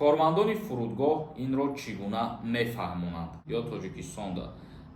Кормандони фурудгоҳ инро чӣ гуна мефаҳмонанд? Ё Тоҷикистонда?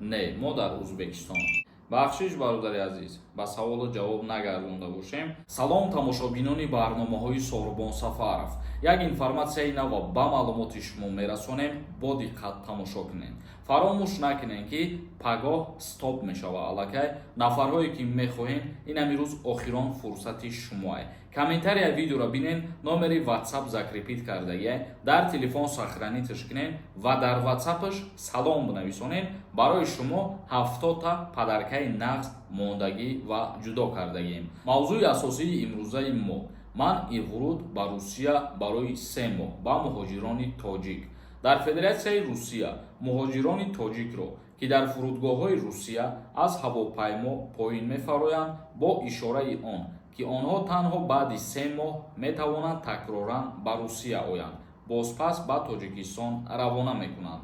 Не, мо дар Узбекистон. Бахшиш, бародари азиз, ба саволу ҷавоб нагардонда бошем. Салом, тамошобинони барномаҳои Соҳрубон Сафаров. Як информатсияи нава ба маълумоти шумо мерасонем, бо диққат тамошо кунед. Фаромӯш накунед, ки пагоҳ стоп мешава. Аллакай нафарҳое ки мехоҳем, ин ҳамин рӯз охирон фурсати шумоае. Комментария видеоро бинен, номери WhatsApp закрепить кардагия, дар телефон сохранить ш кунен ва дар WhatsAppаш салом бинависонен. Барои шумо 70-та подаркаи нағз мондагӣ ва ҷудо кардагием. Мавзӯи асосии имрӯзаи мо: манъи вуруд ба Русия барои 3 моҳ ба муҳоҷирони тоҷик. Дар Федератсияи Русия муҳоҷирони тоҷикро, ки дар фурудгоҳҳои Русия аз ҳавопаймо поин мефароянд, бо ишораи он ки онҳо танҳо баъди 3 моҳ метавонанд такроран ба Русия оянд, бозпас ба Тоҷикистон равона мекунанд.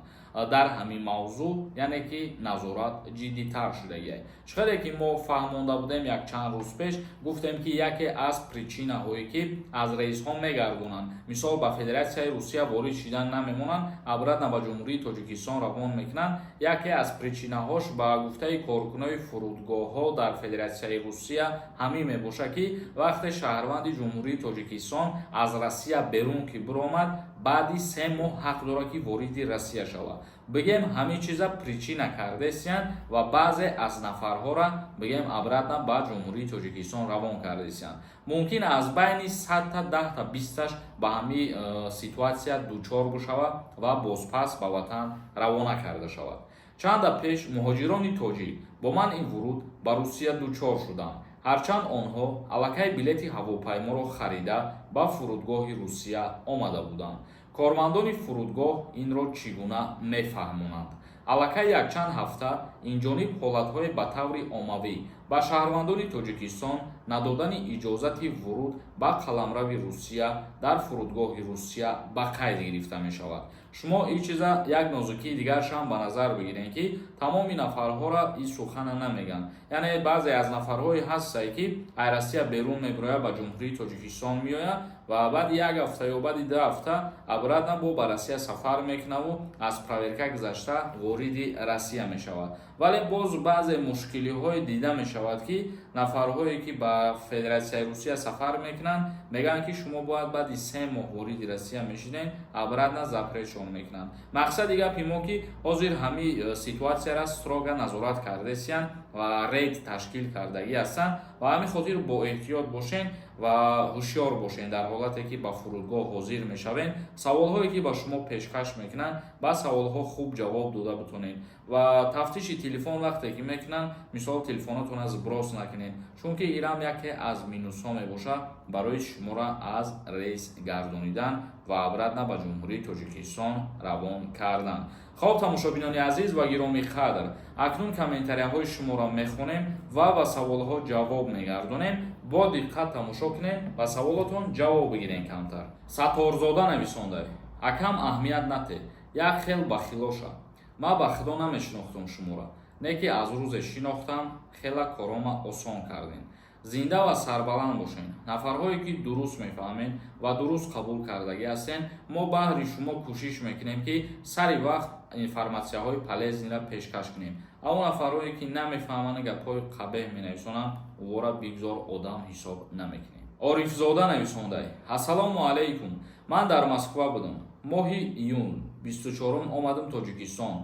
Дар ҳамин мавзӯъ, яъне ки назорат ҷиддитар шудагиай. Чӣ ки мо фаҳмонда будем, як чанд рӯз пеш гуфтем, ки яке аз причинаҳое ки аз рейсҳо мегардонанд, мисол, ба Федератсияи Русия ворид шидан намемонанд, обратно ба Ҷумҳурии Тоҷикистон равон мекунанд, яке аз причинаҳош, ба гуфтаи коркунои фурудгоҳҳо дар Федератсияи Русия, ҳамин мебошад, ки вақте шаҳрванди Ҷумҳурии Тоҷикистон аз Россия берун ки биромад, баъди 3 моҳ ҳақ дорад, ки вориди Россия шавад. Бигем, ҳамин чиза причина кардесиянд ва баъзе аз нафарҳоро, бигем, обратно ба Ҷумҳурии Тоҷикистон равон кардесиянд. Мумкин аз байни 100-та 10-та, 20-таш ба ҳамин ситуатсия дучор бишавад ва бозпас ба ватан равона карда шавад. Чанда пеш муҳоҷирони тоҷик бо манъи вуруд ба Русия дучор шуданд, ҳарчанд онҳо аллакай билети ҳавопайморо харида, ба фурудгоҳи Русия омада буданд. Кормандони фурудгоҳ инро чӣ гуна мефаҳмонанд? Аллакай якчанд ҳафта инҷониб ҳолатҳое ба таври оммавӣ ба шаҳрвандони Тоҷикистон надодани иҷозати вуруд ба қаламрави Русия дар фурудгоҳи Русия ба қайд гирифта мешавад. Шумо ин чиза, як нозукии дигаршам ба назар бигирем, ки тамоми нафарҳоро ин сухана намегӯянд. Яъне баъзе аз нафарҳое ҳастае, ки ай Россия берун мебирояд, ба Ҷумҳурии Тоҷикистон меояд ва баъди як ҳафта ё баъди 2 ҳафта обратно бо ба Россия сафар мекунаву аз проверка гузашта вориди Россия мешавад. Вале боз баъзе мушкилиҳое дида мешавад, ки нафарҳое ки ба Федератсияи Русия сафар мекунанд, мегӯянд, ки шумо бояд баъди 3 моҳ вориди Россия мешиден, обратно запретшон мекунанд. Мақсади гапи мо, ки ҳозир ҳамин ситуатсияра строго назорат кардесиянд ва рейд ташкил кардагӣ ҳастанд. Ва ҳамин хотир бо эҳтиёт бошен ва ҳушёр бошен. Дар ҳолате ки ба фурудгоҳ ҳозир мешавем, саволҳое ки ба шумо пешкаш мекунанд, ба саволҳо хуб ҷавоб дода битонед. Ва тафтиши телефон вақте ки мекунанд, мисол, телефонотонро сброс накунед, чунки инам яке аз минусҳо мебошад барои шуморо аз рейс гардонидан ва обратно ба Ҷумҳурии Тоҷикистон равон кардан. Хоб, тамошобинони азиз ва гиромӣ қадр, акнун комментарияҳои шуморо мехонем ва ба саволҳо ҷавоб мегардонем. Бо диққат тамошо кунем ва саволотон ҷавоб бигирем. Камтар Сатторзода нависонда: «Акам, аҳамият нате, як хел бахилоша. Ман ба Худо намешинохтам шуморо, не ки аз рӯзе шинохтам, хела корома осон кардем. Зинда ва сарбаланд бошед.» Нафарҳое ки дуруст мефаҳмед ва дуруст қабул кардагӣ ҳастед, мо баҳри шумо кӯшиш мекунем, ки сари вақт информатсияҳои полезныйро пешкаш кунем. Аммо нафарҳое ки намефаҳманд, гапҳои қабеҳ менависонанд, ӯро бигзор одам ҳисоб намекунем. Орифзода нависонда: «Ассалому алайкум, ман дар Москва будам, моҳи июн 24-ум омадам Тоҷикистон,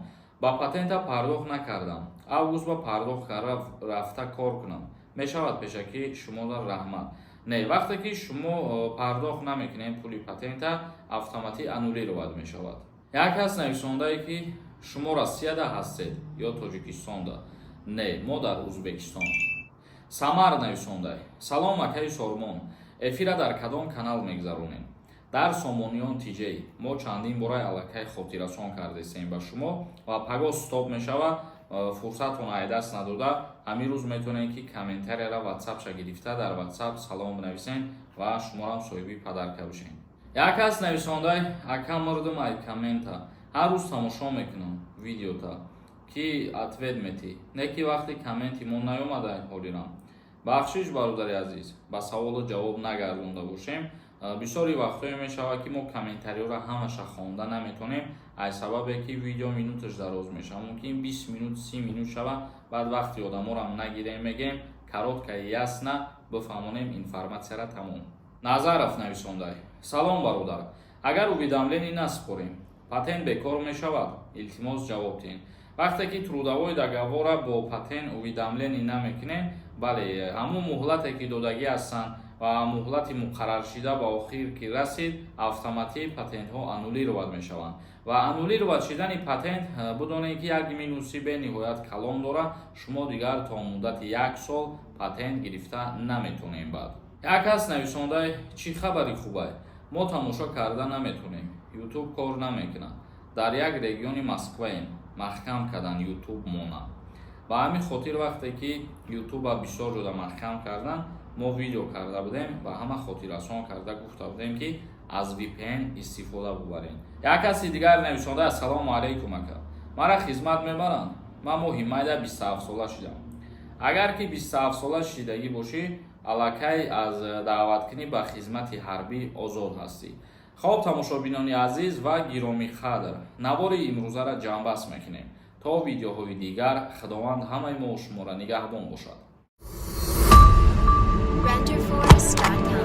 ба патента пардохт накардам, август ба пардохт карда рафта кор кунам, мешавад? Пешакӣ шуморо раҳмат.» Не, вақте ки шумо пардохт намекунед, пули патента автоматӣ аннулировать мешавад. Як кас нависондае, ки шумо Россияда ҳастед ё Тоҷикистонда? Не, мо дар Узбекистон. Самар нависондай: «Салом, акаи Сормон, эфира дар кадом канал мегузаронем?» Дар Сомониён ТЖ. Мо чандин бора аллакай хотиррасон кардесем ба шумо ва пагоҳ стоп мешавад. Фурсатон ай даст надода, ҳамин рӯз метавонед, ки комментарияра ватсапша гирифта, дар Ватсап салом бинависен ва шуморам соҳиби подарка бишен. Як кас нависондай: «Ака, мурдум ай коммента, ҳар рӯз тамошо мекунам видеота, ки ответ метӣ, не ки вақте комменти мо наёмада ҳолирам.» Бахшиш, бародари азиз, ба саволу ҷавоб нагардонда бошем. Бисёри вақтҳое мешавад, ки мо комментариёро ҳамаша хонда наметонем, аз сабабе ки видео минуташ дароз мешавад, мумкин 20 минут, 30 минут шавад. Баъд вақти одаморам нагирем, мегем, коротко, ясно бифаҳмонем информатсияра, тамом. Назаров нависондай: «Салом, бародар, агар уведомление насупорем, патент бекор мешавад? Илтимос, ҷавоб диҳед». Вақте ки трудовой договора бо патент уведомление намекунем, бале, ҳамун муҳлате ки додагӣ ҳастанд ва муҳлати муқарраршида ба охир ки расид, автоматӣ патентҳо аннулировать мешаванд. Ва аннулировать шидани патент, бидонед, ки як минуси бениҳоят калон дорад: шумо дигар то муддати як сол патент гирифта наметонем. Баъд як кас нависондай: «Чӣ хабари хубай? Мо тамошо карда наметонем, Ютуб кор намекунад, дар як региони Москваем, маҳкам кардан Ютуб мона». Ба ҳамин хотир, вақте ки Ютуба бисёр ҷода маҳкам кардан, мо видео карда будем ва ҳама хотиррасон карда гуфта будем, ки аз VPN истифода бубарем. Як каси дигар нависонда: «Ассалому алайкум, ака, мара хизмат мебаранд? Ман моҳи майда 27 сола шудам». Агар ки 27 сола шидагӣ бошӣ, аллакай аз даъваткунӣ ба хизмати ҳарбӣ озод ҳастӣ. Хоб, тамошобинони азиз ва гиромиқадр, навори имрӯзаро ҷамъбаст мекунем. То видеоҳои дигар Худованд ҳамаи мо шуморо нигаҳбон бошад. Renderforest.com.